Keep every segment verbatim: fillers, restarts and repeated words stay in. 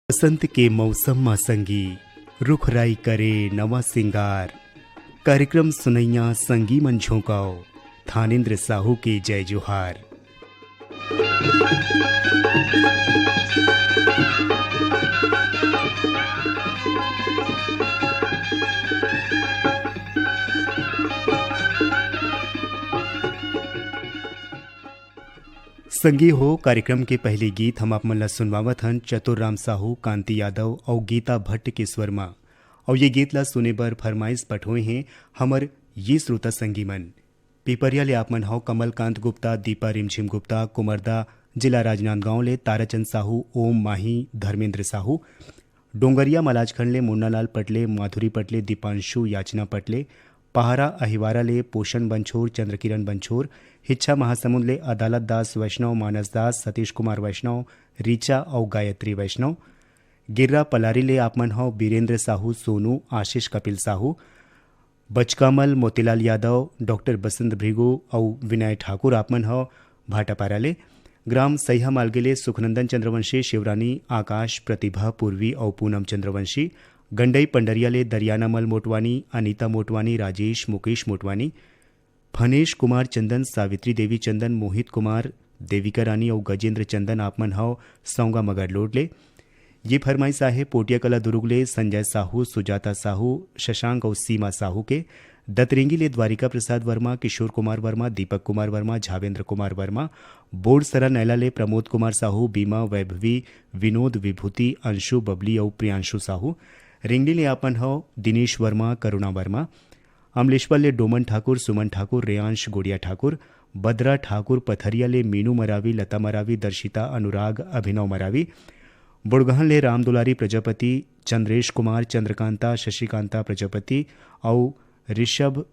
बसंत के मौसम म संगी, रुख राई करे नवा सिंगार। कार्यक्रम सुनइया संगी मन झोंकाओ, थानेंद्र साहू के जय जोहार। संगी हो, कार्यक्रम के पहले गीत हम आप मन ला सुनवावत हन चतुर राम साहू, कांति यादव अउ गीता भट्ट के स्वर म। अउ ये गीत ला सुने बर फरमाइश पठोए हें हमर ये श्रोता संगी मन। पिपरिया ले आप मन हव कमलकांत गुप्ता, दीपा रिमझिम गुप्ता, कुमरदा, जिला राजनांदगांव ले ताराचंद साहू, ओम माही, धर्मेंद्र साहू, डोंगरिया मलाजखंड ले मुन्नालाल पटले, माधुरी पटले, दीपांशु, याचना पटले, पहारा अहिवारा ले पोषण बंछोर, चंद्रकिरण बंछोर, हिच्छा महासमुंद ले अदालत दास वैष्णव, मानस दास, सतीश कुमार वैष्णव, ऋचा अउ गायत्री वैष्णव, गिर्रा पलारी ले आप मन हव बीरेंद्र साहू, सोनू, आशीष कपिल साहू, बचकामल मोतीलाल यादव, डॉक्टर बसंत भृगु अउ विनय ठाकुर आप मन हव भाटापारा ले, ग्राम सैहा मालगे ले सुखनंदन चंद्रवंशी, शिवरानी, आकाश, प्रतिभा, पूर्वी अउ पूनम चंद्रवंशी, गंडई पंडरिया ले दरियाना मल मोटवानी, अनीता मोटवानी, राजेश, मुकेश मोटवानी, फनेश कुमार चंदन, सावित्री देवी चंदन, मोहित कुमार, देविका रानी अउ गजेंद्र चंदन आप मन हव सौंगा मगरलोड ले। ये फरमाइश आहे पोटिया कला दुरुग ले संजय साहू, सुजाता साहू, शशांक अउ सीमा साहू के। दतरेंगी ले द्वारिका प्रसाद वर्मा, किशोर कुमार वर्मा, दीपक कुमार वर्मा, झावेंद्र कुमार वर्मा, बोरसरा नैला ले प्रमोद कुमार साहू, बीमा, वैभवी, विनोद, विभूति, अंशु, बबली अउ प्रियांशु साहू। रिंगली ले आप मन हव दिनेश वर्मा, करुणा वर्मा, अमलेश्वर ले डोमन ठाकुर, सुमन ठाकुर, रेयांश गोड़िया ठाकुर, बदरा ठाकुर, पथरिया ले मीनू मरावी, लता मरावी, दर्शिता, अनुराग, अभिनव मरावी, बुड़गहन ले रामदुलारी प्रजापति, चंद्रेश कुमार, चंद्रकांता, शशिकांता प्रजापति अउ ऋषभ,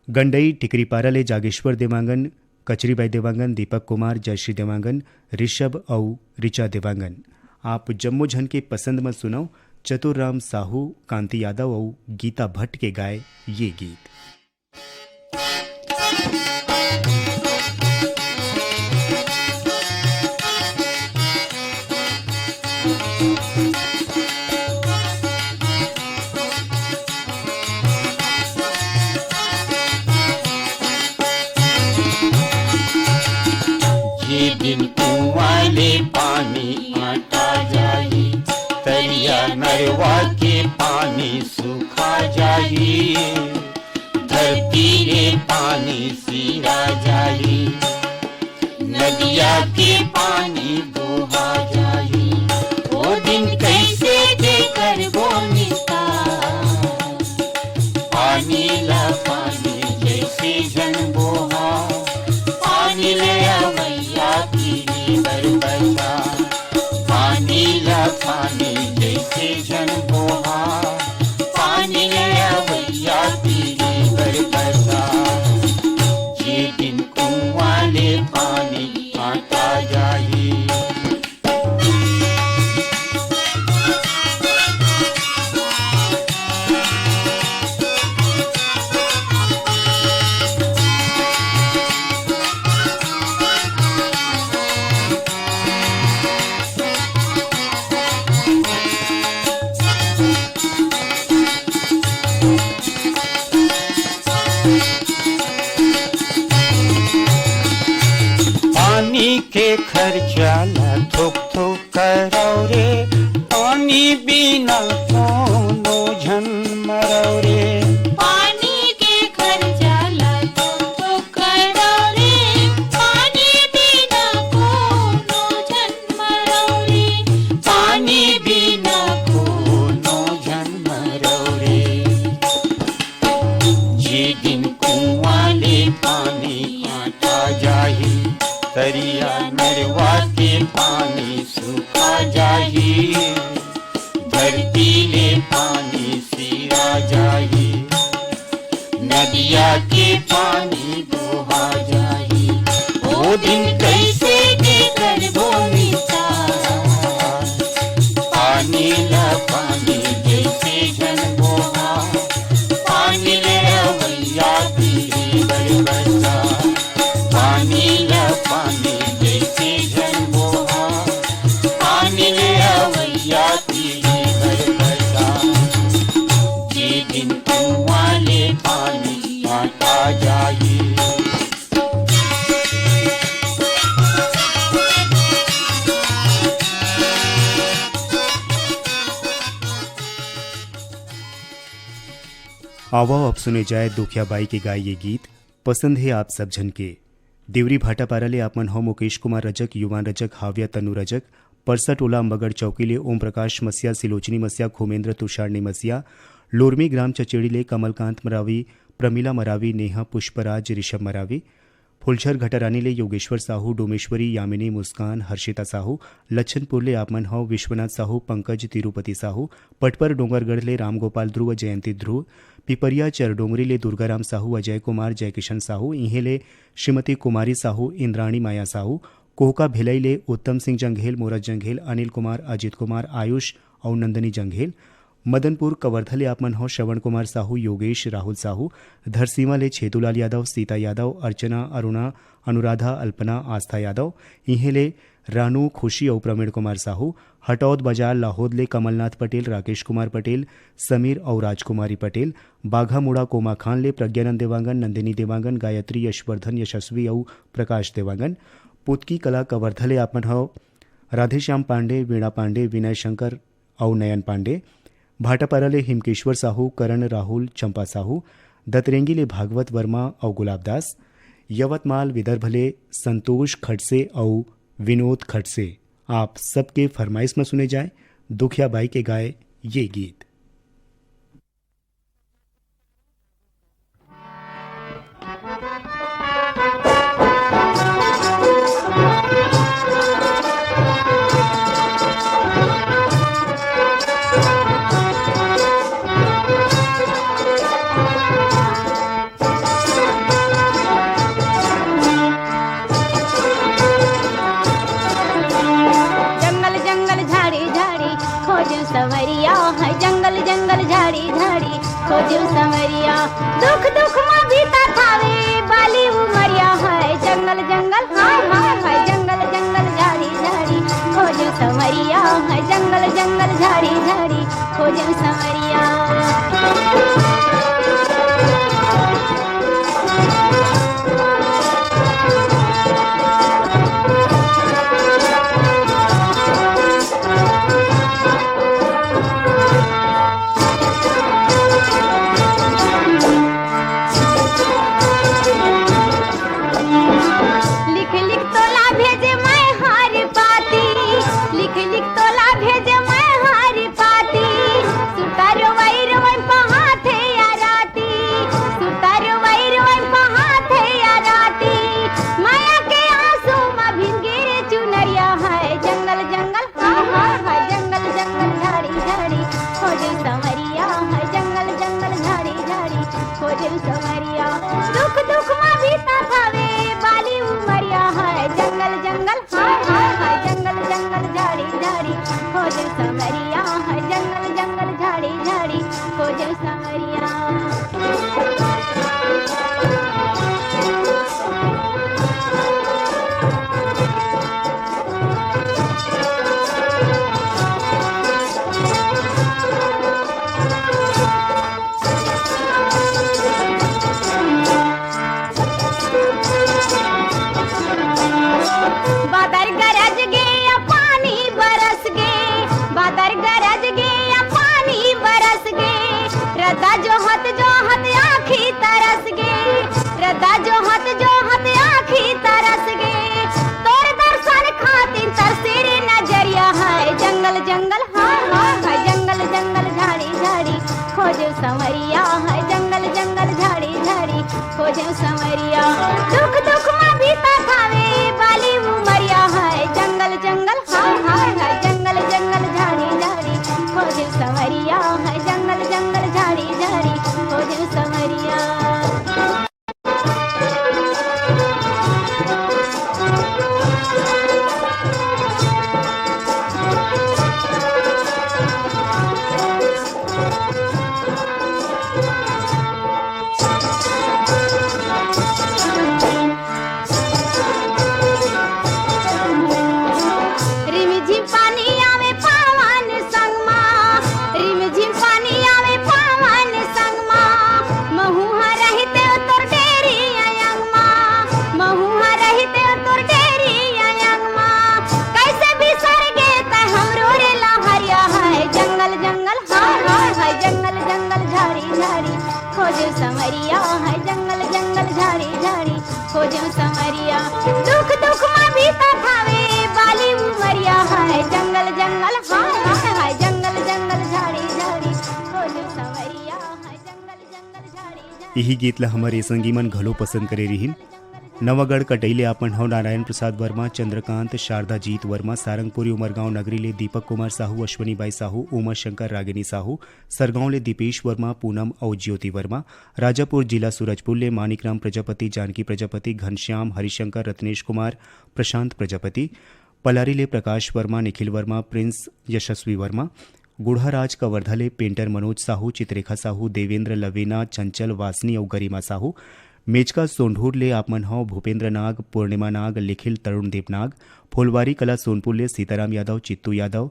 गंडई टिकरीपारा ले जागेश्वर देवांगन, कचरीबाई देवांगन, दीपक कुमार, जयश्री देवांगन, ऋषभ अउ ऋचा देवांगन। आप जम्मो झन के पसंद म सुनव चतुर राम साहू, कांति यादव अउ गीता भट्ट के गाए ये गीत। जे दिन कुआं ले पानी आटा जाही, तरिया नरवा के पानी सूखा जाही, धरती ले पानी सीरा जाही, नदिया के पानी बोहा जाही। ओ दिन कैसे के करबो निकाल? पानी ला पानी जैसे झन बोहा, पानी ले अवैया पीढ़ी बर बचा। पानी ला पानी जैसे झन बोहा, पानी ले अवैया पीढ़ी बर बचा। जे दिन कुआं ले पानी आटा जाही। पानी के खर्चा ला थोक थोक करव रे, पानी बिना कोनो झन मरव रे। पानी के खर्चा ला थोक थोक करव रे, पानी बिना कोनो झन मरव रे। पानी बिना कोनो झन मरव रे। जे दिन कुआं ले पानी आटा जाही, तरिया नरवा के पानी सूखा जाही, धरती ले आवव अब सुने जाए दुखिया बाई के गाय ये गीत। पसंद हे आप सब झन के। देवरी भाटापारा ले आप मन हो मुकेश कुमार रजक, युवान रजक, हाव्या तनु रजक, परसा टोला अम्बागढ़ चौकी ले ओम प्रकाश मसिया, सिलोचनी मसिया, खोमेंद्र तुषारनी मसिया, लोरमी ग्राम चचेड़ी ले कमलकांत मरावी, प्रमिला मरावी, नेहा पुष्पराज, ऋषभ मरावी, फुलझर घटारानी ले योगेश्वर साहू, डोमेश्वरी, यामिनी, मुस्कान, हर्षिता साहू, लच्छनपुर ले आप मन हव विश्वनाथ साहू, पंकज, तिरुपति साहू, पटपर डोंगरगढ़ ले रामगोपाल ध्रुव, जयंती ध्रुव, पिपरिया चरडोंगरी ले दुर्गाराम साहू, अजय कुमार, जयकिशन साहू, इहें ले श्रीमती कुमारी साहू, इंद्राणी माया साहू, कोहका भिलई ले उत्तम सिंह जंघेल, मोरज जंघेल, अनिल कुमार, अजित कुमार, आयुष अउ नंदनी जंघेल। मदनपुर कवर्धा ले आप मन हो श्रवण कुमार साहू, योगेश, राहुल साहू, धरसीवा ले छेतूलाल यादव, सीता यादव, अर्चना, अरुणा, अनुराधा, अल्पना, आस्था यादव, इहें ले रानू, खुशी अउ प्रवीण कुमार साहू, हटौद बाजार लाहौद ले कमलनाथ पटेल, राकेश कुमार पटेल, समीर अउ राजकुमारी पटेल, बाघामुड़ा कोमाखान ले प्रज्ञानंद देवांगन, नंदिनी देवांगन, गायत्री, यशवर्धन, यशस्वी अउ प्रकाश देवांगन, पुतकी कला कवर्धा ले आप मन हो राधेश्याम पांडे, वीणा पांडे, विनय शंकर अउ नयन पांडे, भाटापारा ले हिमकेश्वर साहू, करण राहुल, चंपा साहू, दतरेंगी ले भागवत वर्मा अउ गुलाब दास, यवतमाल विदर्भ ले संतोष खडसे अउ विनोद खडसे। आप सबके फरमाइश में सुने जाए दुखिया बाई के गाए ये गीत। जंगल जंगल झाड़ी झाड़ी खोजू संवरिया है, जंगल जंगल झाड़ी झाड़ी खोजू संवरिया। दुख दुख मा बीता थावे बाली उमरिया है, जंगल जंगल हाय हाय हाय, जंगल जंगल झाड़ी झाड़ी खोजू संवरिया है, जंगल जंगल झाड़ी झाड़ी खोजू संवरिया। लिख लिख तोला भेजे मैं हर पाती, लिख लिख तोला भेजे मैं हर पाती। सुता रोवई रोवई पहाथे या राती, सुता रोवई रोवई पहाथे या राती। माया के आंसू मा भींगे रे चुनरिया है, जंगल जंगल हाय हाय हाय, जंगल जंगल झाड़ी झाड़ी खोजे संवरिया है, जंगल जंगल झाड़ी झाड़ी खोजे संवरिया। दुख दुख मा बीता थावे बाली उमरिया है, जंगल जंगल हाय हाय हाय, जंगल जंगल झाड़ी झाड़ी खोजे संवरिया है, जंगल जंगल झाड़ी झाड़ी खोजे संवरिया। बादर गरज गे या पानी बरस गे, बादर गरज गे या पानी बरस गे, रद्दा जोहत जोहत आँखी तरस गे, रद्दा जोहत जोहत आँखी तरस गे। तोर दर्शन खातिर तरसे रे नजरिया है, जंगल जंगल हाय हाय हाय, जंगल जंगल झाड़ी झाड़ी खोजे संवरिया है, जंगल जंगल झाड़ी झाड़ी खोजे संवरिया। दुख दुख मा बीता थावे बाली उमरिया है, जंगल जंगल हाय हाय हाय, जंगल जंगल झाड़ी झाड़ी खोजे संवरिया है, जंगल जंगल झाड़ी झाड़ी खोजे संवरिया। अरिया है जंगल जंगल झाड़ी झाड़ी खोजो समरिया। दुख दुख मा बीता थावे बाली उमरिया है जंगल जंगल हाय हाय हाय जंगल जंगल झाड़ी झाड़ी खोजो समरिया है जंगल जंगल झाड़ी झाड़ी। इही गीत ला हमर ए संगी मन घलो पसंद करे रिहिन। नवागढ़ कटई ले आपन हव नारायण प्रसाद वर्मा, चंद्रकांत, शारदा जीत वर्मा, सारंगपुरी उमरगांव नगरी ले दीपक कुमार साहू, अश्वनी बाई साहू, उमा शंकर, रागिनी साहू, सरगांव ले दीपेश वर्मा, पूनम अउ ज्योति वर्मा, राजापुर जिला सूरजपुर ले मानिकराम प्रजापति, जानकी प्रजापति, घनश्याम, हरिशंकर, रत्नेश कुमार, प्रशांत प्रजापति, पलारी ले प्रकाश वर्मा, निखिल वर्मा, प्रिंस, यशस्वी वर्मा, गुढ़ाराज कवर्धा ले पेंटर मनोज साहू, चित्रेखा साहू, देवेंद्र, लवीना, चंचल, वासनी अउ गरिमा साहू, मेचका सोंढूर ले आप मन हव भूपेंद्र नाग, पूर्णिमा नाग, लिखिल तरुण देव नाग, फुलवारी कला सोनपुर ले सीताराम यादव, चित्तू यादव,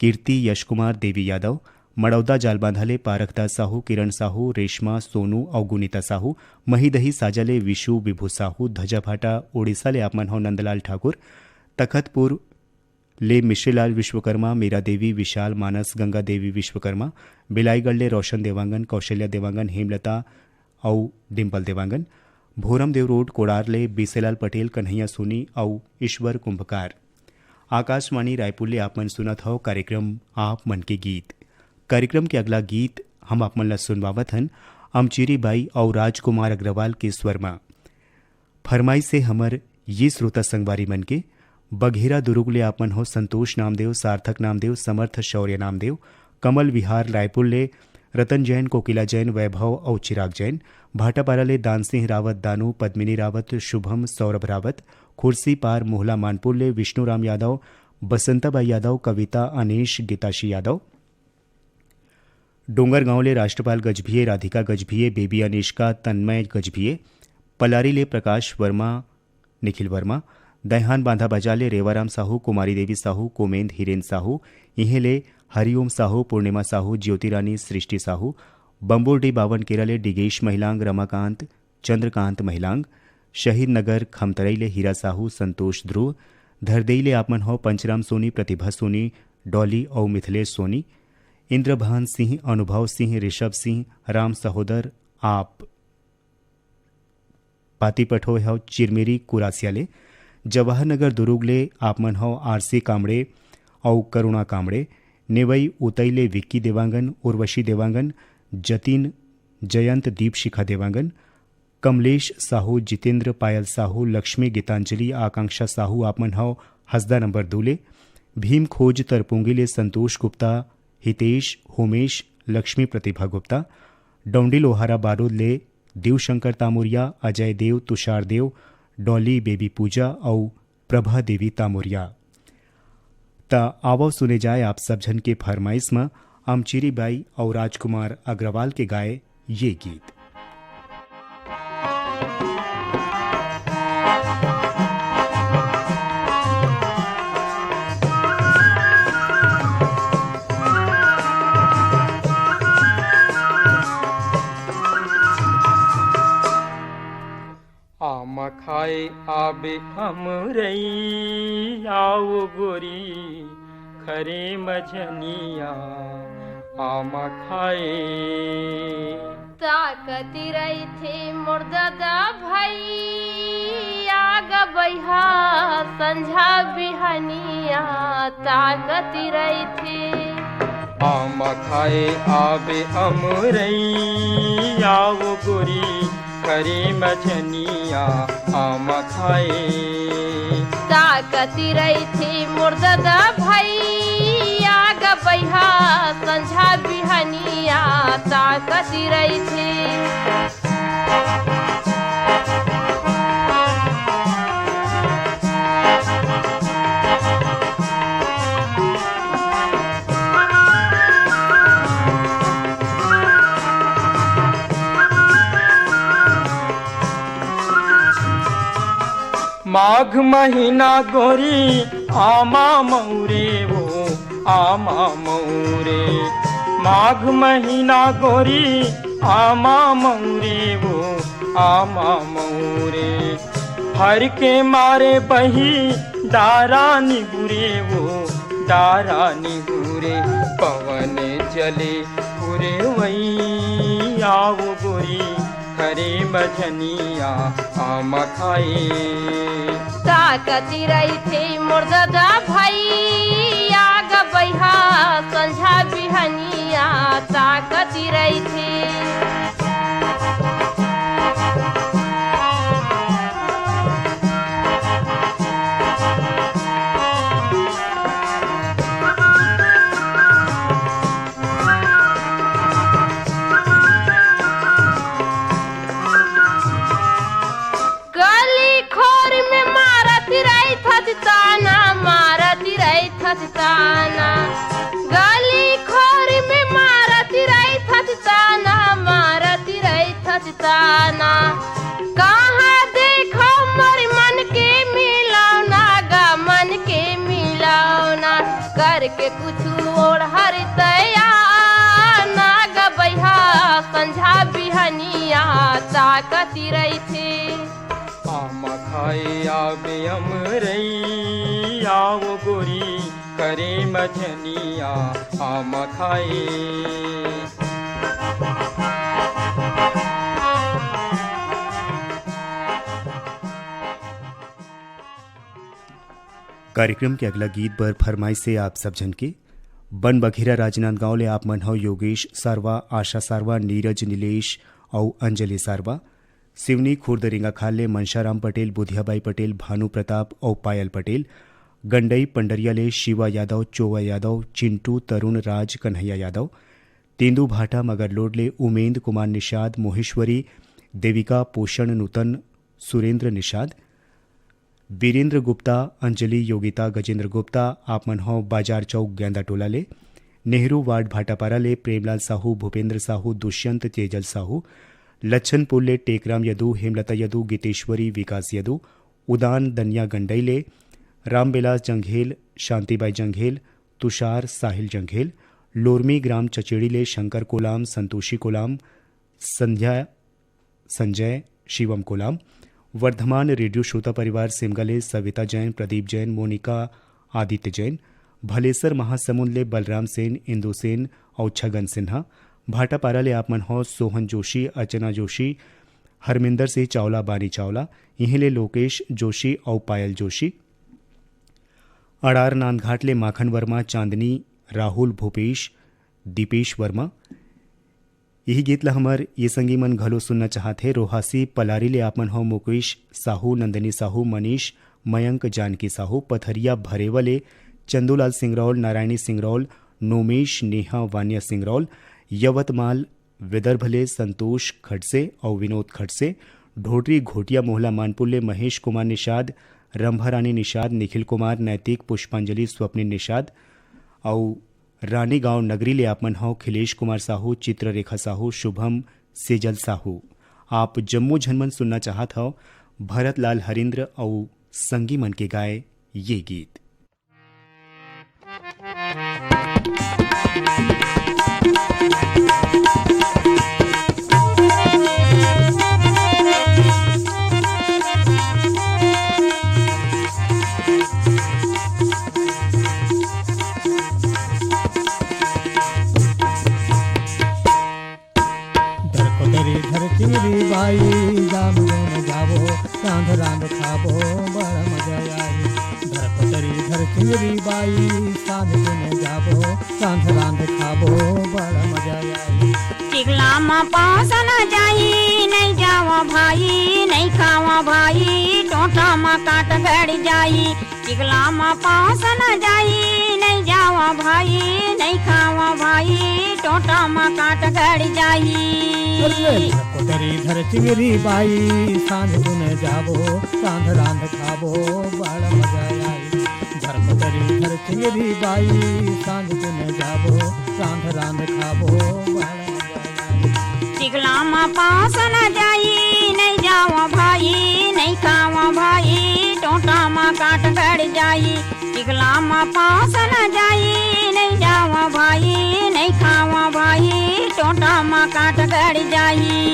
कीर्ति यश कुमार, देवी यादव, मड़ौदा जालबांधा ले पारखदास साहू, किरण साहू, रेशमा, सोनू अउ गुनीता साहू, महीदही साजा ले विशु, विभू साहू, धजाभाटा उड़ीसा ले आप मन हव नंदलाल ठाकुर, तखतपुर ले मिश्रीलाल विश्वकर्मा, मीरा देवी, विशाल, मानस, गंगा देवी विश्वकर्मा, बिलाईगढ़ ले रोशन देवांगन, कौशल्या देवांगन, हेमलता अउ डिम्पल देवांगन, भोरमदेव रोड कोड़ार ले बीसेलाल पटेल, कन्हैया सोनी अउ ईश्वर कुंभकार। आकाशवाणी रायपुर ले आप मन सुनत हव कार्यक्रम आप मन के गीत। कार्यक्रम के अगला गीत हम आप मन ला सुनवावत हन अमचीरी बाई अउ राजकुमार अग्रवाल के स्वर म। फरमाइश हे हमर ये श्रोता संगवारी मन के, बघेरा दुरुग ले आप मन हो संतोष नामदेव, सार्थक नामदेव, समर्थ शौर्य नामदेव, कमल विहार रायपुर ले रतन जैन, कोकिला जैन, वैभव अउ चिराग जैन, भाटापारा ले दान सिंह रावत, दानू, पद्मिनी रावत, शुभम, सौरभ रावत, खुर्सीपार मोहला मानपुर ले विष्णुराम यादव, बसंताबाई यादव, कविता, अनीश, गीताशी यादव, डोंगरगांव ले राष्ट्रपाल गजभिये, राधिका गजभिये, बेबी अनिष्का, तन्मय गजभिये, पलारी ले प्रकाश वर्मा, निखिल वर्मा, दैहान बांधा बाजार ले रेवाराम साहू, कुमारी देवी साहू, कोमेंद हिरेन साहू, इहें ले हरिओम साहू, पूर्णिमा साहू, ज्योति रानी, सृष्टि साहू, बम्बुरडी बावन केरा ले डिगेश महिलांग, रमाकांत, चंद्रकांत महिलांग, शहीद नगर खमतरई ले हीरा साहू, संतोष ध्रुव, धरदेई ले आप मन हो पंचराम सोनी, प्रतिभा सोनी, डॉली अउ मिथिलेश सोनी, इंद्रभान सिंह, अनुभव सिंह, ऋषभ सिंह, राम सहोदर, आप पाती पठोय हव चिरमिरी कुरासिया ले, जवाहर नगर दुरुग ले आप मन हव आरसी कामड़े अउ करुणा कामड़े, नेवई उतई ले विक्की देवांगन, उर्वशी देवांगन, जतिन, जयंत, दीपशिखा देवांगन, कमलेश साहू, जितेंद्र, पायल साहू, लक्ष्मी, गीतांजलि, आकांक्षा साहू, आप मन हव हसदा नंबर दू ले, भीम खोज तरपुंगी ले संतोष गुप्ता, हितेश, होमेश, लक्ष्मी प्रतिभा गुप्ता, डौंडी लोहारा बारूद ले देवशंकर तामुरिया, अजय देव, तुषार देव, डॉली, बेबी पूजा अउ प्रभा देवी तामुरिया। त आवव सुने जाय आप सब झन के फरमाइश म अमचीरी बाई अउ राजकुमार अग्रवाल के गाए ये गीत। आमा खाए आबे अमरई, आव गोरी खरे मझनिया, आमा खाए। ताकती रहिथे मोर ददा भई, आग बइहा संझा बिहनिया, ताकती रहिथे। आमा खाए आबे अमरई, आव गोरी खरे मझनिया, आमा खाए। ताकती रहिथे मोर ददा भई, आग बइहा संझा बिहनिया, ताकती रहिथे। माघ महीना गोरी आमा मऊरे वो, आमा मऊरे। माघ महीना गोरी आमा मऊरे वो, आमा मऊरे। हर के मारे बही डारा निगुरे वो, डारा निगुरे। पवन चले पुरवई, आव गोरी करे मझनिया आम खाए। ताकति रहिथे मोर ददा भैया, गबैहा संझा बिहनिया ताकति रहिथे। गली खोर में मारत रहिथस ताना, मारत रहिथस ताना। गली खोर में मारत रहिथस ताना, मारत रहिथस ताना। कहाँ देखो मोर मन के मिलौना, गा मन के मिलौना। करके कुछु ओढ़र तया ना, गबैहा संझा बिहनिया ताकति रहिथे। आम खाए आबे अमरई, आव गोरी करे मझनिया आम खाए। कार्यक्रम के अगला गीत बर फरमाइश हे आप सब झन के। बन बघेरा राजनांदगांव ले आप मन हव योगेश सारवा, आशा सारवा, नीरज, नीलेश अउ अंजलि सारवा। सिवनी खुर्द रेंगाखाल ले मनशाराम पटेल, बुधियाबाई पटेल, भानु प्रताप अउ पायल पटेल। गंडई पंडरिया ले शिवा यादव, चोवा यादव, चिंटू, तरुण राज, कन्हैया यादव। तेंदूभाटा मगरलोड ले उमेंद कुमार निषाद, मोहेश्वरी, देविका, पोषण, नूतन, सुरेंद्र निषाद। बीरेंद्र गुप्ता, अंजलि, योगिता, गजेंद्र गुप्ता, आप मन हव बाजार चौक गेंदा टोला ले। नेहरू वार्ड भाटापारा ले प्रेमलाल साहू, भूपेंद्र साहू, दुष्यंत, तेजल साहू। लच्छनपुर ले टेकराम यदु, हेमलता यदु, गीतेश्वरी, विकास यदु। उदान दनिया गंडई ले रामविलास जंघेल, शांतिबाई जंघेल, तुषार, साहिल जंघेल। लोरमी ग्राम चचेड़ी ले शंकर कोलाम, संतोषी कोलाम, संध्या, संजय, शिवम कोलाम। वर्धमान रेडियो श्रोता परिवार सिमगा ले सविता जैन, प्रदीप जैन, मोनिका, आदित्य जैन। भलेसर महासमुंद ले बलराम सेन, इंदु सेन अउ छगन सिन्हा। भाटापारा ले आप मन हव सोहन जोशी, अर्चना जोशी, हरमिंदर सिंह चावला, बानी चावला। इहें ले लोकेश जोशी अउ पायल जोशी। अड़ार नांदघाट ले माखन वर्मा, चांदनी, राहुल, भूपेश, दीपेश वर्मा। यही गीत ला हमर ये संगी मन घलो सुनना चाहत हे। रोहासी पलारी ले आप मन हो मुकेश साहू, नंदिनी साहू, मनीष, मयंक, जानकी साहू। पथरिया भरेवा ले चंदूलाल सिंगरौल, नारायणी सिंगरौल, नोमेश, नेहा, वान्या सिंगरौल। यवतमाल विदर्भ ले संतोष खडसे अउ विनोद खडसे। ढोडरी घोटिया मोहला मानपुर ले महेश कुमार निषाद, रंभा रानी निषाद, निखिल कुमार, नैतिक, पुष्पांजलि, स्वप्निल निषाद अउ रानीगांव नगरी ले आप मन हव खिलेश कुमार साहू, चित्ररेखा साहू, शुभम, सेजल साहू। आप जम्मो झन मन सुनना चाहत हव भरत लाल हरिंद्र अउ संगी मन के गाए ये गीत। धर कोटरी धर चिंगरी बाई, जाम गुन जाबो, रांध रांध खाबो, बड़ मजा आई। धर कोटरी धर चिंगरी बाई, साँझ गुन जाबो, रांध रांध खाबो, बड़ मजा आई। टिकला म पाँव सना जाई, नहीं जावा भाई, नहीं खावा भाई, टोंटा म कांट गड़ जाई। टिकला म पाँव सना जाई, नहीं जावा भाई, नहीं खावा भाई, टोंटा म कांट गड़ जाई। अरे, कोटरी धर चिंगरी बाई, साँझ गुन जाबो, रांध रांध खाबो, बड़ मजा आई। धर कोटरी धर चिंगरी बाई, साँझ गुन जाबो, रांध रांध खाबो, बड़ मजा आई। टिकला म पाँव सना जाई, नहीं जावा भाई, नहीं खावा भाई, टोंटा म कांट गड़ जाई। टिकला म पाँव सना जाई, नहीं जावा भाई, नहीं खावा भाई, टोंटा म कांट गड़ जाई।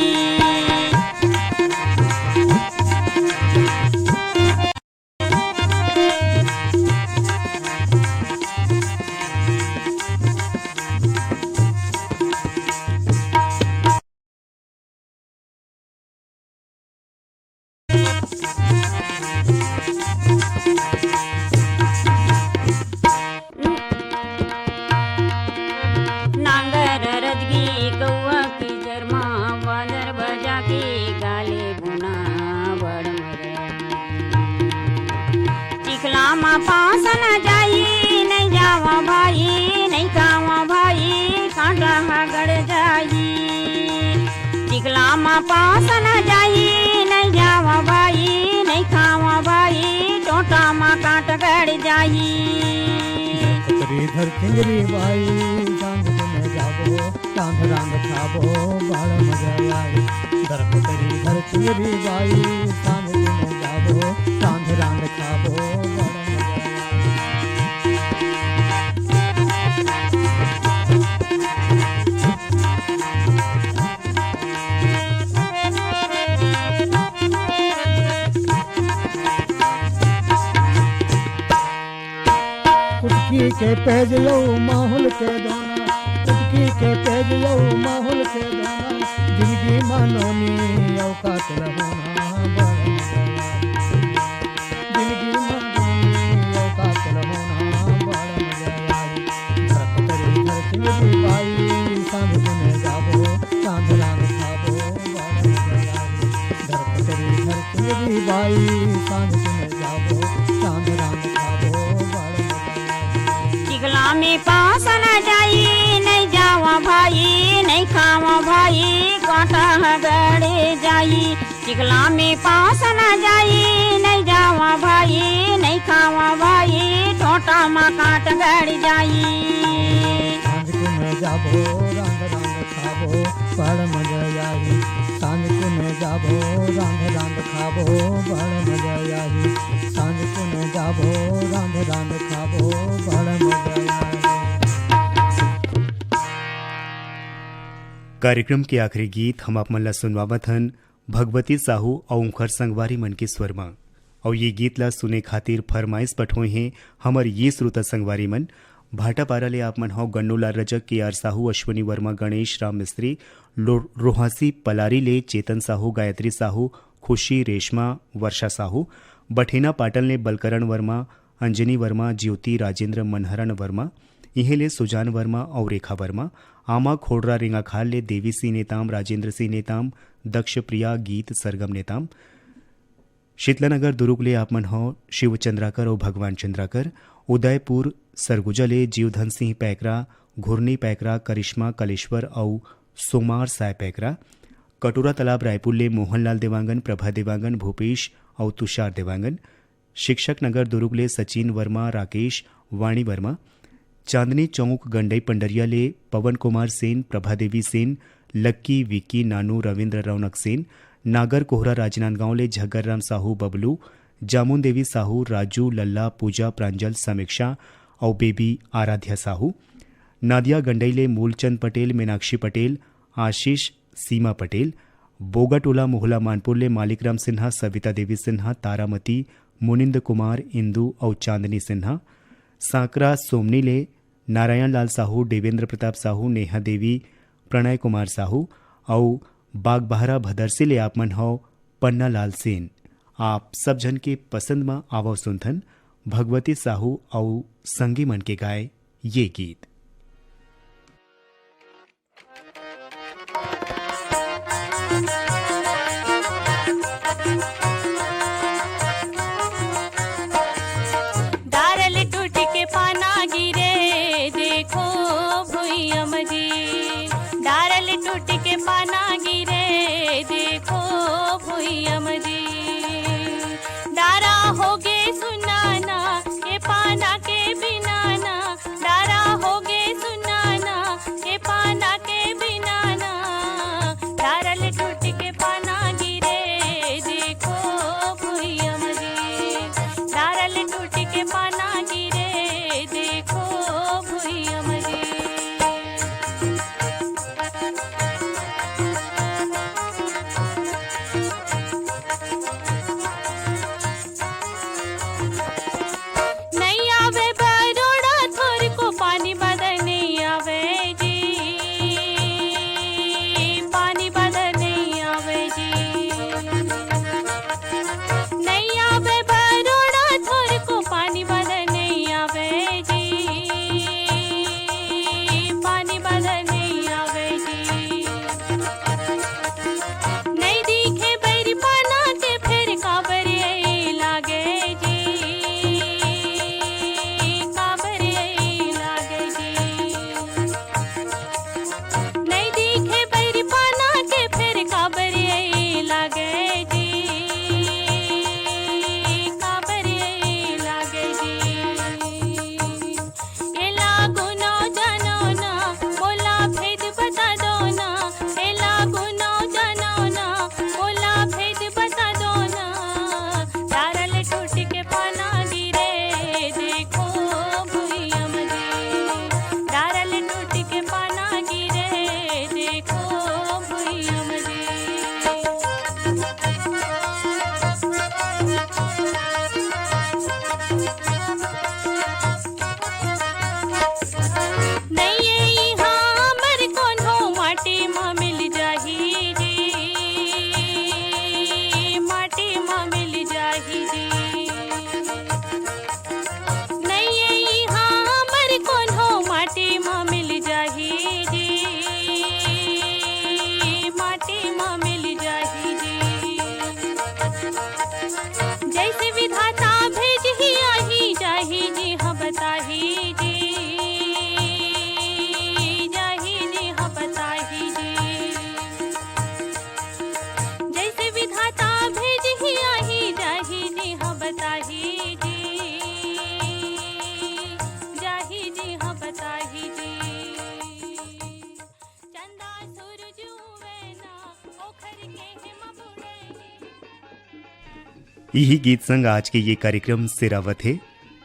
पास न जाई, नहीं जावा भाई, नहीं खावा भाई, टोटा मा कांट गड़ जाई। धरपतरी धर चिंगरी बाई, सांझ कुने जाबो, रांध रांध खाबो, बड़ मजा आई। धरपतरी धर चिंगरी बाई, सांझ कुने जाबो, रांध रांध खाबो, बड़ मजा आई। कुटकी के पेज यौ माहौल के दोना, कुटकी के पेज यौ माहौल के दोना, जिंदगी मा नोनी औकात रहो ना बड़ मजा आई। जिंदगी मा नोनी औकात रहो ना बड़ मजा आई। धरपतरी धर चिंगरी बाई, सांझ कुने जाबो, रांध रांध खाबो, बड़ मजा आई। धरपतरी धर चिंगरी बाई, सांझ कुने जाबो, रांध रांध खाबो, बड़ मजा आई। चिखला में पास न जाई, नहीं जावा भाई, नहीं खावा भाई, कांटा गड़ जाई। चिखला में पास न जाई, नहीं जावा भाई, नहीं खावा भाई, टोटा मा कांट गड़ जाई। सांझ कुने जाबो, रांध रांध खाबो, बड़ मजा आई। सांझ कुने जाबो, रांध रांध खाबो, बड़ मजा आई। सांझ कुने जाबो, रांध रांध खाबो, बड़ मजा आई। कार्यक्रम के आखिरी गीत हम आप मन ला सुनवावत हन भगवती साहू अउ उंखर संगवारी मन के स्वर म। अउ ये गीत ला सुने खातिर फरमाइश पठोए हे हमर ये श्रोता संगवारी मन। भाटापारा ले आप मन हव गन्नूलाल रजक, के आर साहू, अश्विनी वर्मा, गणेश राम मिस्त्री, लो-, रोहासी पलारी ले चेतन साहू, गायत्री साहू, खुशी रेशमा, वर्षा साहू, बठेना पाटन ले बलकरण वर्मा, अंजनी वर्मा, ज्योति राजेंद्र, मनहरण वर्मा, इहें ले सुजान वर्मा अउ रेखा वर्मा, आमा खोड़रा रेंगाखाल ले देवी सिंह नेताम, राजेंद्र सिंह नेताम, दक्ष प्रिया, गीत सरगम नेताम, शीतलानगर दुरुग ले आप मन हव शिव चंद्राकर अउ भगवान चंद्राकर, उदयपुर सरगुजा ले जीवधन सिंह पैकरा, घुरनी पैकरा, करिश्मा कलेश्वर अउ सोमार साय पैकरा, कटोरा तालाब रायपुर ले मोहनलाल देवांगन, प्रभा देवांगन, भूपेश अउ तुषार देवांगन, शिक्षक नगर दुरुग ले सचिन वर्मा, राकेश, वाणी वर्मा, चांदनी चौक गंडई पंडरिया ले पवन कुमार सेन, प्रभा देवी सेन, लक्की, विक्की, नानू, रविंद्र रौनक सेन, नागर कोहरा राजनांदगांव ले झग्गर राम साहू बबलू, जामुन देवी साहू, राजू, लल्ला, पूजा, प्रांजल, समीक्षा अउ बेबी आराध्या साहू, नादिया गंडई ले मूलचंद पटेल, मीनाक्षी पटेल, आशीष, सीमा पटेल, बोगाटोला मोहला मानपुर ले मालिकराम सिन्हा, सविता देवी सिन्हा, तारामती, मुनिंद कुमार, इंदु अउ चांदनी सिन्हा, सांकरा सोमनी ले नारायण लाल साहू, देवेंद्र प्रताप साहू, नेहा देवी, प्रणय कुमार साहू अउ बागबाहरा भदरसी ले आप मन हव पन्ना लाल सेन। आप सब झन के पसंद म आवव सुनथन भगवती साहू अउ संगी मन के गाए ये गीत। डारल टूट के पाना गिरे, देखो भुइया मजी। डारल टूट के पाना गिरे, देखो भुइया मजी। डारा होगे सुनाना, ये पाना के बिनाना। डारा होगे नइये इहाँ हमर कोनो माटी म मिल जाही जी, माटी म मिल जाही जी। नइये इहाँ हमर कोनो माटी म मिल जाही जी, माटी म मिल जाही जी। जइसे विधाता भेजही आही जाही जी, हाँ बताही जी, जाही जी, हाँ बताही जी। जइसे विधाता भेजही आही जाही जी, हाँ बताही जी, जाही जी, हाँ बताही जी। चंदा सूरज उवे ना, ओखर के हिम बुड़े जी। इही गीत संग आज के ये कार्यक्रम सिरावत हे।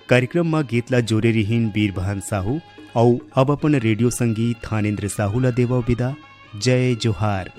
कार्यक्रम म गीत ला जोरे रिहिन बीरभान साहू, अउ अब अपन रेडियो संगी थानेंद्र साहू ला देवव बिदा। जय जोहार।